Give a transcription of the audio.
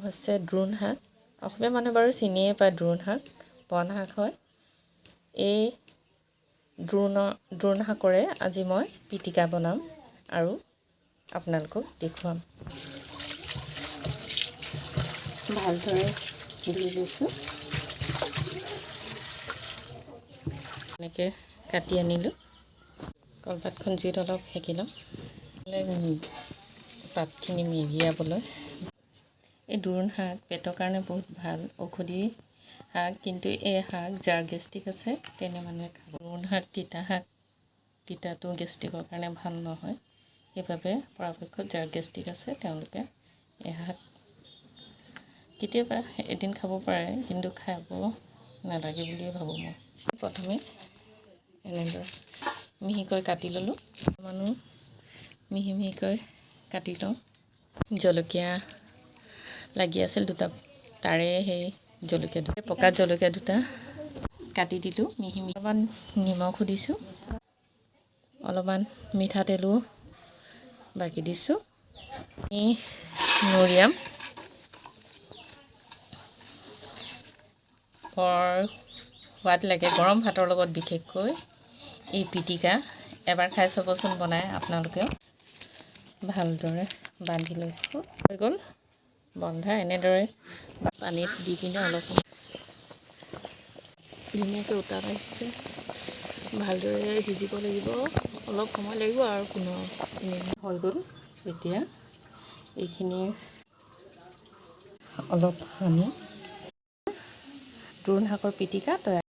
হৈছে দ্ৰোণ শাক। অসমীয়া মানুহে বাৰু চিনিয়ে পায়, দ্ৰোণ শাক বন শাক হয়। এই দ্ৰোণ শাকৰে আজি মই পিটিকা বনাম আৰু আপোনালোকক দেখুৱাম। ভালদৰে ধুই লৈছোঁ। এনেকৈ কাটি আনিলোঁ। কলপাতখন জুইত অলপ সেকি ল'ম পাতখিনি মেৰিয়াবলৈ। এই দোৰোণ শাক পেটৰ কাৰণে বহুত ভাল ঔষধি শাক, কিন্তু এই শাক যাৰ গেষ্ট্ৰিক আছে তেনে মানুহে খাব। দোৰোণ শাক তিতা শাক, তিতাটো গেষ্ট্ৰিকৰ কাৰণে ভাল নহয়। সেইবাবে পৰাপক্ষত যাৰ গেষ্ট্ৰিক আছে তেওঁলোকে এই শাক কেতিয়াবা এদিন খাব পাৰে, কিন্তু খাব নালাগে বুলিয়ে ভাবোঁ মই। প্ৰথমে এনেদৰে মিহিকৈ কাটি ল'লোঁ। মানুহ মিহি মিহিকৈ কাটি লওঁ। জলকীয়া লাগি আছিল দুটা, তাৰে সেই জলকীয়া দুটা, পকা জলকীয়া দুটা কাটি দিলোঁ মিহি মিহি। অলপমান নিমখো দিছোঁ, অলপমান মিঠাতেলো বাকি দিছোঁ। নৰিয়াম বৰ সোৱাদ লাগে গৰম ভাতৰ লগত, বিশেষকৈ এই পিটিকা। এবাৰ খাই চাবচোন বনাই আপোনালোকেও। ভালদৰে বান্ধি লৈছোঁ, হৈ গ'ল বন্ধা। এনেদৰে পানীত দি পিনে অলপ ধুনীয়াকৈ উতাল আহিছে। ভালদৰে সিজিব লাগিব, অলপ সময় লাগিব আৰু 15 মিনিট হৈ গ'ল। এতিয়া এইখিনি অলপ সানি দ্ৰোণ শাকৰ পিটিকা তৈয়াৰ।